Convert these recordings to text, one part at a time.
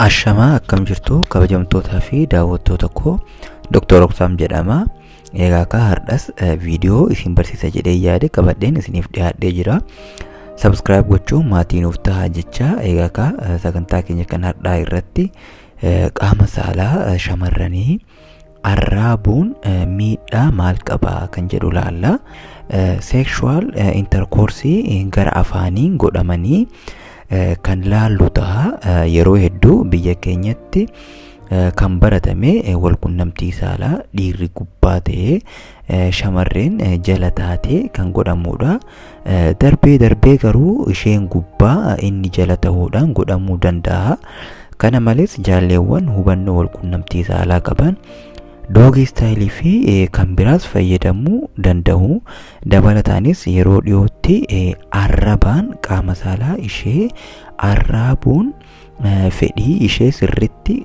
Ashamaa, akkam jirtu kabajamtootaa fi daawwattoota koo? Dr. Oksaam jedhama. Egaa akka hardhas viidiyoo isin barsiisa jedhee yaade qabadheen isiniif dhiyaadhee jira. Subscribe gochuun maatii nuuf ta'a jecha. Egaa akka sagantaa keenya kan hardhaa irratti qaama saalaa shamarranii arraabuun miidhaa maal qaba kan jedhu laalla. Sexual intercourse gara afaaniin godhamanii kan laallu ta'a. Yeroo hedduu biyya keenyatti kan baratame walqunnamtii saalaa dhiirri gubbaa ta'ee shamarreen jala taatee kan godhamudha. Darbee darbee garuu isheen gubbaa inni jala ta'uudhaan godhamuu danda'a. Kana malees jaalleewwan hubannoo walqunnamtii saalaa qaban doggy style fi kan biraas fayyadamuu danda'u. Dabalataanis yeroo dhiyootti arrabaan qaama saalaa ishee arraabuun fedhii ishee sirritti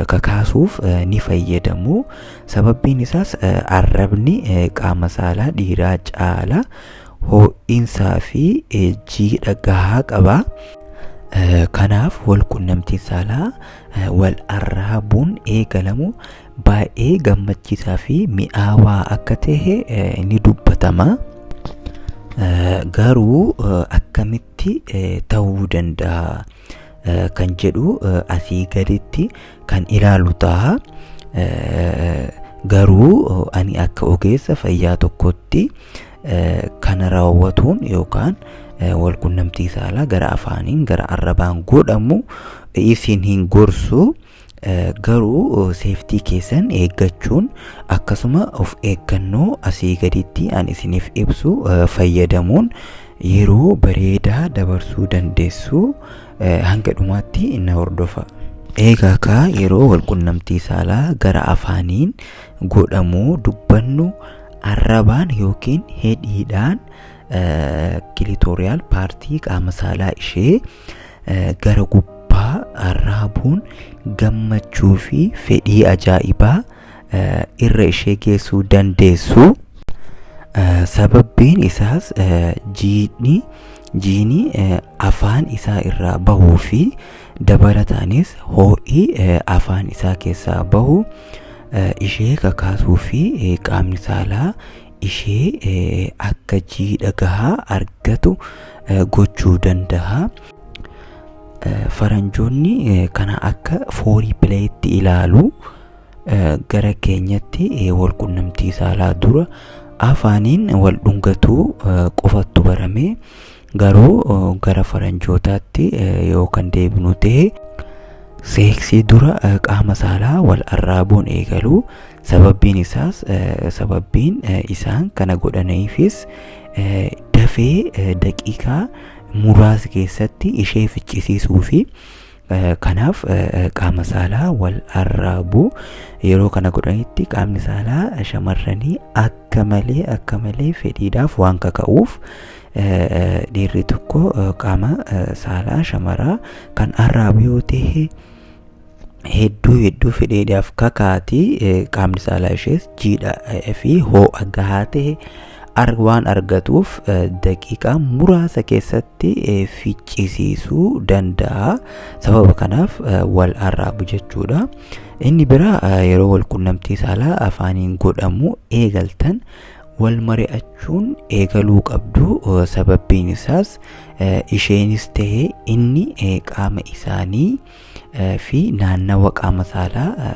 kakaasuuf ni fayyadamu. Sababbiin isaas arrabni qaama saalaa dhiiraa caala ho'iinsaa fi jiidha gahaa qaba. Kanaaf walqunnamtiin saalaa wal arraabuun eegalamu baay'ee gammachiisaa fi mi'aawaa akka ta'e ni dubbatama. Garuu akkamitti ta'uu danda'a kan jedhu asii gaditti kan ilaalu ta'a. Garuu ani akka ogeessa fayyaa tokkotti kana raawwatuun yookaan walqunnamtii saalaa gara afaaniin gara arrabaan godhamu isin hin gorsu. Garuu safety keessan eeggachuun akkasuma of eeggannoo asii gaditti an isiniif ibsu fayyadamuun yeroo bareedaa dabarsuu dandeessu. Hanga dhumaatti na hordofa. Eegaa kaa, yeroo walqunnamtii saalaa gara afaaniin godhamuu dubbannu arrabaan yookiin hidhiidhaan clitoral part qaama saalaa ishee gara gubbaa arraabuun gammachuu fi fedhii ajaa'ibaa irra ishee geessuu dandeessu. Sababbiin isaas jiini afaan isaa irraa bahuu fi dabalataanis ho'i afaan isaa keessaa bahu ishee kakaasuu fi qaamni saalaa ishee akka jiidha gahaa argatu gochuu danda'a. Faranjoonni kana akka foreplayitti ilaalu. Gara keenyatti walqunnamtii saalaa dura afaaniin wal dhungatuu qofattu barame. Garuu gara faranjootaatti yoo kan deebinu ta'e, seeksii dura qaama saalaa wal arraabuun eegalu. Sababbiin isaas, sababbiin isaan kana godhaniifis dafee daqiiqaa muraasa keessatti ishee ficcisiisuu fi kanaaf qaama saalaa wal arraabu. Yeroo kana godhanitti qaamni saalaa shamarranii akka malee akka malee fedhiidhaaf waan kaka'uuf, dhiirri tokko qaama saalaa shamaraa kan arraabu yoo ta'e hedduu hedduu fedhiidhaaf kakaati. Qaamni saalaa ishees jiidha fi ho'a gahaa ta'e waan argatuuf daqiiqaa muraasa keessatti ficcisiisuu danda'a. Sababa kanaaf wal arraabu jechuudha. Inni biraa, yeroo wal qunnamtii saalaa afaaniin godhamu eegaltan wal mari'achuun eegaluu qabdu. Sababbiin isaas isheenis ta'e inni qaama isaanii fi naannawa qaama saalaa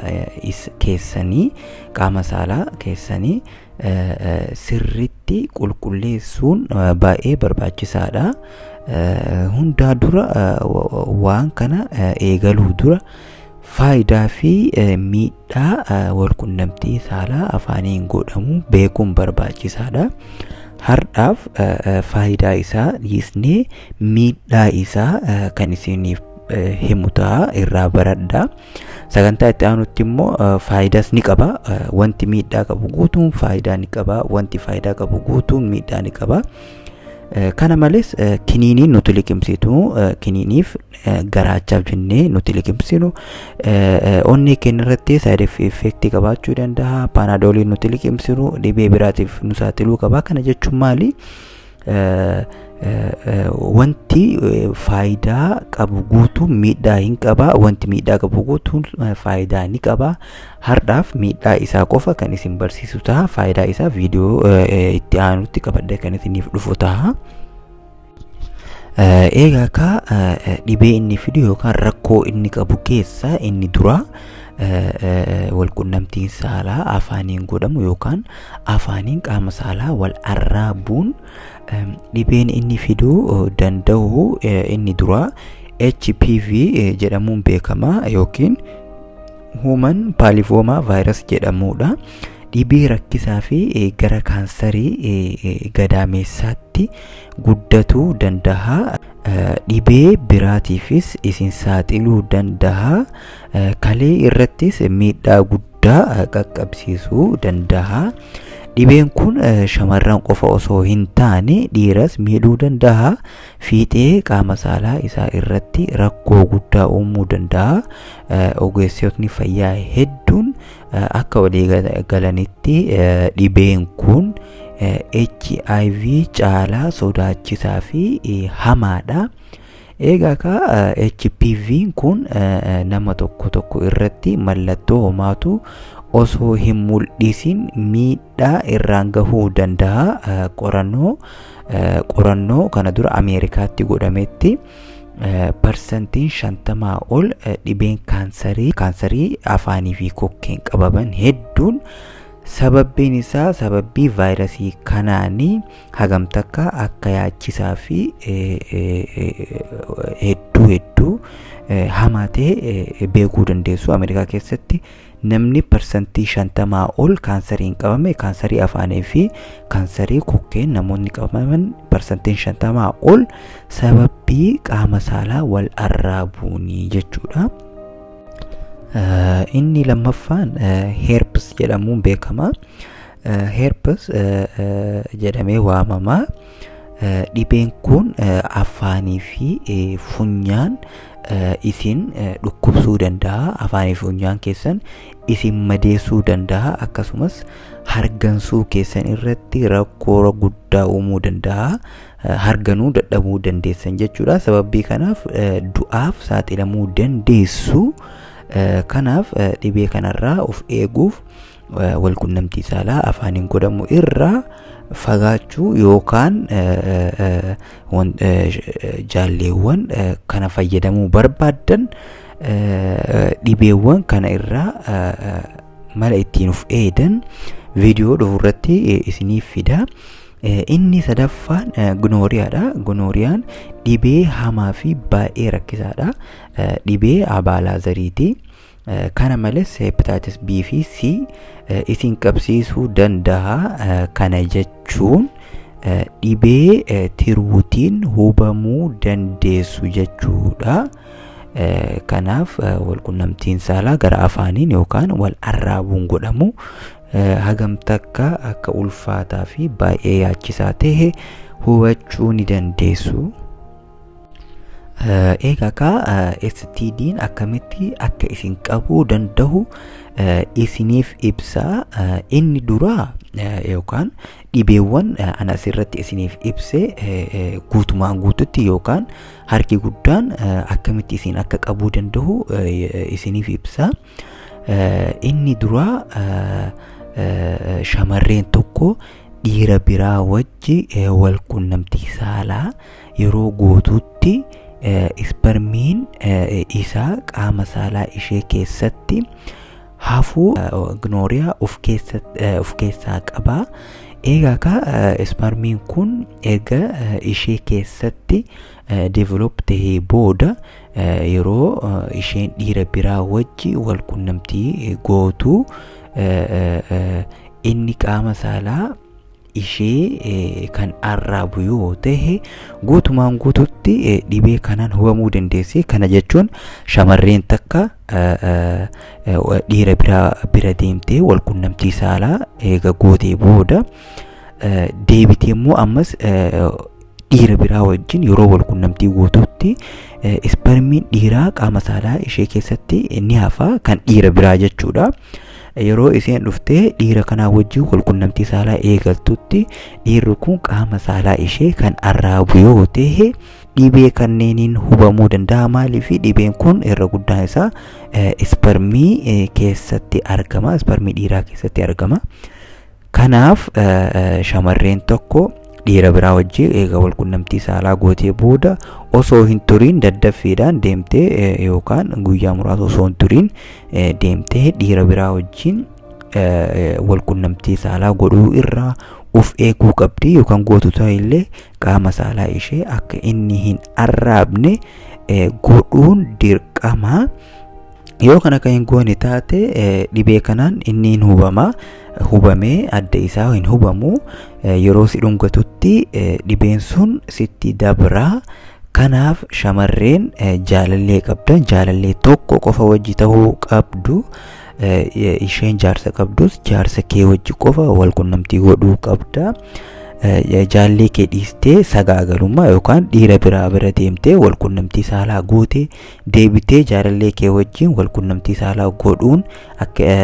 keessanii, qaama saalaa keessanii sirritti qulqulleessuun baay'ee barbaachisaadha. Hundaa dura, waan kana eegaluu dura faayidaa fi miidhaa walqunnamtii saalaa afaaniin godhamu beekuun barbaachisaadha. Har'aaf faayidaa isaa dhiisnee miidhaa isaa kan isiniif himu ta'a, irraa baradhaa. Sagantaa itti aanutti immoo faayidaas ni qaba. Wanti miidhaa qabu guutuun faayidaa ni qaba. Wanti faayidaa qabu guutuun miidhaa ni qaba. Kana malees kiniiniin nuti liqimsitu, kiniiniif garaachaaf jennee nuti liqimsinu onnee keenya irratti side effect qabaachuu danda'a. Paanadooliin nuti liqimsinu dhibee biraatiif nu saaxiluu qaba. Kana jechuun maali? Wanti faayidaa qabu guutuu miidhaa hin qaba. Wanti miidhaa qabu guutuun faayidaa ni qaba. Hardhaaf miidhaa isaa qofa kan isin barsiisu ta'a. Faayidaa isaa viidiyoo itti aanutti qabadhee kan isiniif dhufu ta'a. Egaa akka dhibee inni fidu yookaan rakkoo inni qabu keessaa inni dura walqunnamtiin saalaa afaaniin godhamu yookaan afaaniin qaama saalaa wal arraabuun dhibeen inni fiduu danda'u inni dura HPV jedhamuun beekama yookiin Human Papilloma Virus jedhamudha. Dhibee rakkisaa fi gara kaansarii gadaameessaatti guddatuu danda'a. Dhibee biraatiifis isin saaxiluu danda'a. Kalee irrattis miidhaa guddaa qaqqabsiisuu danda'a. Dhibeen kun shamarran qofa osoo hin taane dhiiras miidhuu danda'a. Fiixee qaama saalaa isaa irratti rakkoo guddaa uumuu danda'a. Ogeessotni fayyaa hedduun akka walii galanitti dhibeen kun HIV caalaa sodaachisaa fi hamaadha. Egaa ka HPV kun nama tokko tokko irratti mallattoo homaatu osoo hin mul'isin miidhaa irraan gahuu danda'a. Qorannoo kana dura Ameerikaatti godhametti 50% ol dhibeen kaansarii afaanii fi kokkeen qabaman hedduun sababbiin isaa sababbii vaayirasii kanaanii hagam takka akka yaachisaa fi hedduu hedduu hamaa ta'e beekuu dandeessu. Ameerikaa keessatti namni 50% ol kaansariin qabame, kaansarii afaanii fi kaansarii kokkeen namoonni qabaman 50% ol sababbii qaama saalaa wal arraabuuni jechuudha. Inni lammaffaan herpes jedhamuun beekama. Herpes jedhamee waamama. Dhibeen kun afaanii fi funyaan isin dhukkubsuu danda'a. Afaanii fi funyaan keessan isin madeessuu danda'a. Akkasumas hargansuu keessan irratti rakkoo guddaa uumuu danda'a. Harganuu dadhabuu dandeessan jechuudha. Sababii kanaaf du'aaf saaxilamuu dandeessu. Kanaaf dhibee kanarraa of eeguuf walqunnamtii saalaa afaaniin godhamu irraa fagaachuu yookaan jaalleewwan kana fayyadamuu barbaaddan dhibeewwan kana irraa mala ittiin of eedan viidiyoo dhufu irratti isiniif fida. Inni sadaffaan gonooriyaadha. Gonooriyaan dhibee hamaa fi baay'ee rakkisaadha. Dhibee abaalaazariiti. Kana malees hepatitis B fi C isin qabsiisuu danda'a. Kana jechuun dhibee tiruutiin hubamuu dandeessu jechuudha. Kanaaf walqunnamtiin saalaa gara afaaniin yookaan wal arraabuun godhamu hagam takka akka ulfaataa fi baay'ee yaachisaa ta'e hubachuu ni dandeessu. Egaa ka STD'n akkamitti akka isin qabuu danda'u isiniif ibsa. Inni duraa yookaan dhibeewwan ana asirratti isiniif ibse guutumaan guututti yookaan harki guddaan akkamitti isin akka qabuu danda'u isiniif ibsa. Inni duraa shamarreen tokko dhiira biraa wajji wal qunnamtii saalaa yeroo gootutti ispermiin isaa qaama saalaa ishee keessatti hafuu gonooriyaa of keessaa qaba. Egaa ka ispermiin kun erga ishee keessatti develop tahee booda yeroo isheen dhiira biraa wajji wal qunnamtii gootu inni qaama saalaa ishee kan arraabu yoo ta'e guutumaan guututti dhibee kanaan hubamuu dandeessi. Kana jechuun shamarreen takka dhiira biraa bira deemtee wal qunnamtii saalaa eega gootee booda deebitee immoo ammas dhiira biraa wajjin yeroo wal qunnamtii gootutti ispermiin dhiiraa qaama saalaa ishee keessatti ni hafa, kan dhiira biraa jechuudha. Yeroo isheen dhuftee dhiira kanaa wajjin walqunnamtii saalaa eegaltutti dhiirri kun qaama saalaa ishee kan arraabu yoo ta'e dhibee kanneeniin hubamuu danda'a. Maaliif dhibeen kun irra guddaan isaa isparmii keessatti argama. Isparmii dhiiraa keessatti argama. Kanaaf shamarreen tokko dhiira biraa wajjin eega walqunnamtii saalaa gootee booda osoo hin turiin daddaffiidhaan deemtee yookaan guyyaa muraasa osoo hin turiin deemtee dhiira biraa wajjin walqunnamtii saalaa godhuu irraa of eeguu qabdi yookaan gootu ta'e illee qaama saalaa ishee akka inni hin arraabne godhuun dirqama. Yoo kana kan hin goone taate dhibee kanaan inni hin hubama. Hubamee adda isaa hin hubamu. Yeroo si dhungatutti dhibeen sun sitti dabra. Kanaaf shamarreen jaalallee qabdan jaalallee tokko qofa wajji ta'uu qabdu. Isheen jaarsa qabdus jaarsa kee wajji qofa wal qunnamtii godhuu qabda. Jaallee kee dhiistee sagaagalummaa yookaan dhiira biraa bira deemtee wal qunnamtii saalaa gootee deebitee jaalallee kee wajjin wal qunnamtii saalaa godhuun akka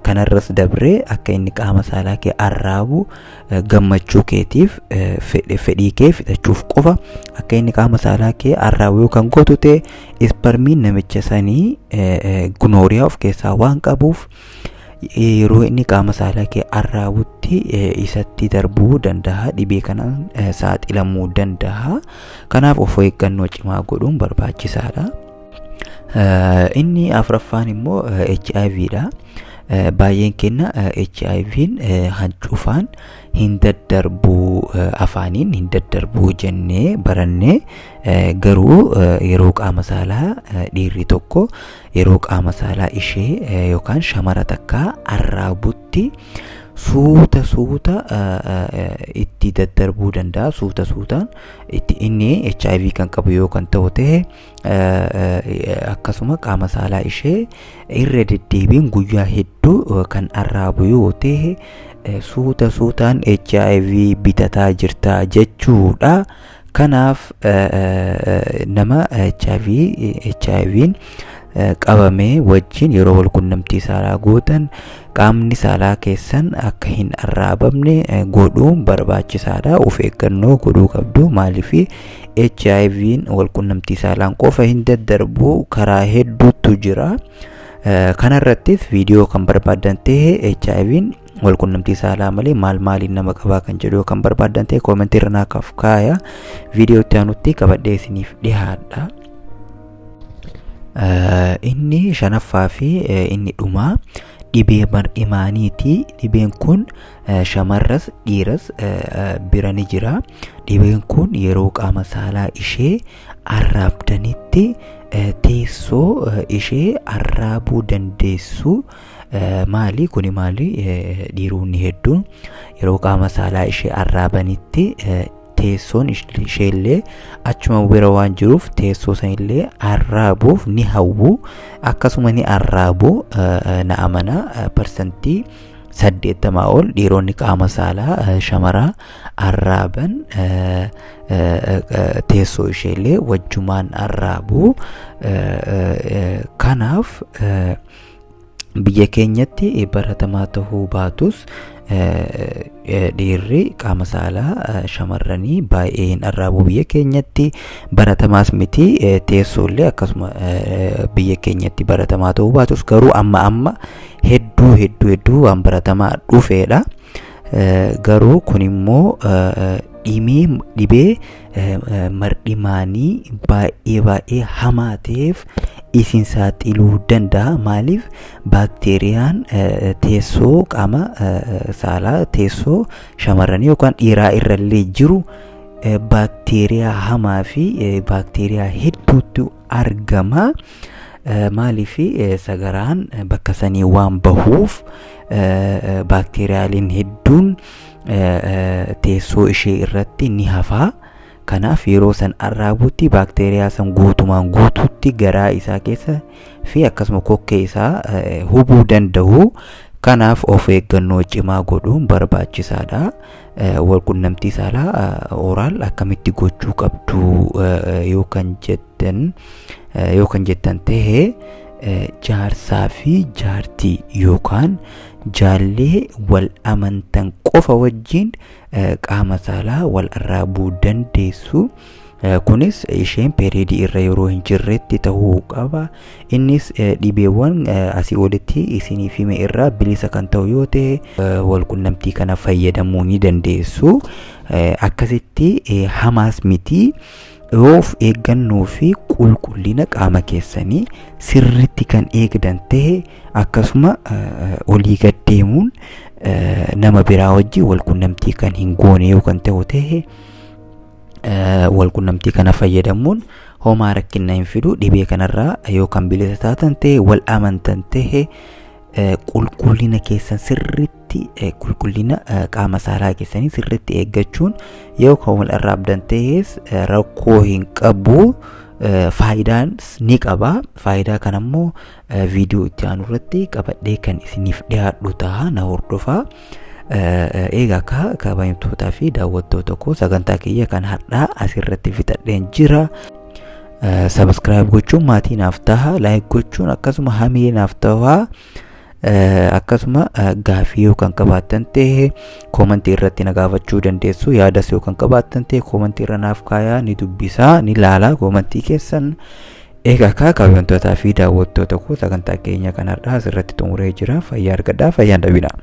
kanarras dabree akka inni qaama saalaa kee arraabu gammachuu keetiif fedhii kee fixachuuf qofa akka inni qaama saalaa kee arraabu yookaan gootu ta'e isparmiin namicha sanii gunooriyaa of keessaa waan qabuuf yeroo inni qaama saalaa kee arraabutti isatti darbuu danda'a. Dhibee kanaan saaxilamuu danda'a. Kanaaf of eeggannoo cimaa godhuun barbaachisaadha. Inni afuraffaan immoo HIV dha. Baay'een keenya HIV'n hancufaan hin daddarbuu, afaaniin hin daddarbuu jennee barannee, garuu yeroo qaama saalaa dhiirri tokko yeroo qaama saalaa ishee yookaan shamara takkaa arraabutti suuta suuta itti daddarbuu danda'a. Suuta suutaan itti inni HIV kan qabu yoo kan ta'u ta'e akkasuma qaama saalaa ishee irra deddeebiin guyyaa hedduu kan arraabu yoo ta'e suuta suutaan HIV bitataa jirta jechuudha. Kanaaf nama HIV'n qabamee wajjin yeroo wal qunnamtii saalaa gootan qaamni saalaa keessan akka hin arraabamne godhuun barbaachisaadha. Of eeggannoo godhuu qabdu. Maaliif HIV'n wal qunnamtii saalaan qofa hin daddarbu, karaa hedduutu jira. Kanarrattis viidiyoo kan barbaadan ta'e, HIV'n wal qunnamtii saalaa malee maal maaliin nama qabaa kan jedhu kan barbaadan ta'e koomentii irra naaf kaaya. Viidiyoo itti aanutti qabadhee isiniif dhiyaadha. Inni shanaffaa fi inni dhumaa dhibee mar'imaaniiti. Dhibeen kun shamarras dhiiras bira ni jira. Dhibeen kun yeroo qaama saalaa ishee arraabdanitti teessoo ishee arraabuu dandeessu. Maali kuni? Maali? Dhiironni hedduun yeroo qaama saalaa ishee arraabanitti teessoon isheellee achuma bira waan jiruuf teessoo sanillee arraabuuf ni hawwu, akkasuma ni arraabu. Na amana, 80% ol dhiironni qaama saalaa shamaraa arraaban teessoo isheellee wajjumaan arraabu. Kanaaf biyya keenyatti baratamaa ta'uu baatus dhiirri qaama saalaa shamarranii baay'ee hin arraabu, biyya keenyatti baratamaas miti. Teessoollee akkasuma biyya keenyatti baratamaa ta'uu baatus garuu amma amma hedduu hedduu hedduu waan baratamaa dhufeedha. Garuu kun immoo dhibee mar'imaanii baay'ee baay'ee hamaa ta'eef isin saaxiluu danda'a. Maaliif? Baakteeriyaan teessoo qaama saalaa, teessoo shamarranii yookaan dhiiraa irrallee jiru baakteeriyaa hamaa fi baakteeriyaa hedduutu argama. Maaliif? Sagaraan bakka sanii waan bahuuf baakteeriyaaleen hedduun teessoo ishee irratti ni hafaa. Kanaaf yeroo san arraabutti baakteeriyaa san guutumaan guutuutti garaa isaa keessa fi akkasuma kokkee isaa hubuu danda'u. Kanaaf of eeggannoo cimaa godhuun barbaachisaadha. Walqunnamtii saalaa oral akkamitti gochuu qabdu yoo kan jettan ta'e Jaarsaa fi jaartii yookaan jaallee wal amantan qofa wajjin qaama saalaa wal arraabuu dandeessu. Kunis isheen periodii irra yeroo hin jirretti ta'uu qaba. Innis dhibeewwan asii olitti isiniif hime irraa bilisa kan ta'u yoo ta'e, wal qunnamtii kana fayyadamuu ni dandeessu. Akkasitti hamaas miti. Yoo of eeggannoo fi qulqullina qaama keessanii sirritti kan eegdan ta'e, akkasuma olii gad deemuun nama biraa wajjin wal qunnamtii kan hin goone yoo kan ta'u ta'e, wal qunnamtii kana fayyadamuun homaa rakkina hin fidu. Dhibee kanarraa yoo kan bilisa taatan ta'e, wal amantan ta'e, qulqullina keessan sirritti, qulqullina qaama saalaa keessanii sirritti eeggachuun yoo kan wal arraabdan ta'es, rakkoo hin qabu. Faayidaan ni qaba. Faayidaa kana immoo viidiyoo itti aanu irratti qabadhee kan isiniif dhiyaadhu ta'a, na hordofaa. Egaa akka kabajamtootaa fi daawwattoota koo, sagantaa kiyya kan har'aa asirratti fixadheen jira. Subscribe gochuun maatii naaf taha, like gochuun akkasuma hamilee naaf taha. Akkasuma gaafii yoo kan qabaattan ta'e commentii irratti na gaafachuu dandeessu. Yaadas yoo kan qabaattan ta'e commentii irra naaf kaayaa, ni dubbisaa, ni laalaa commentii keessan. Egaa akka kabajamtootaa fi daawwattoota koo, sagantaa keenya kan har'aa asirratti xumuree jira. Fayyaa argadhaa, fayyaan dhabinaa.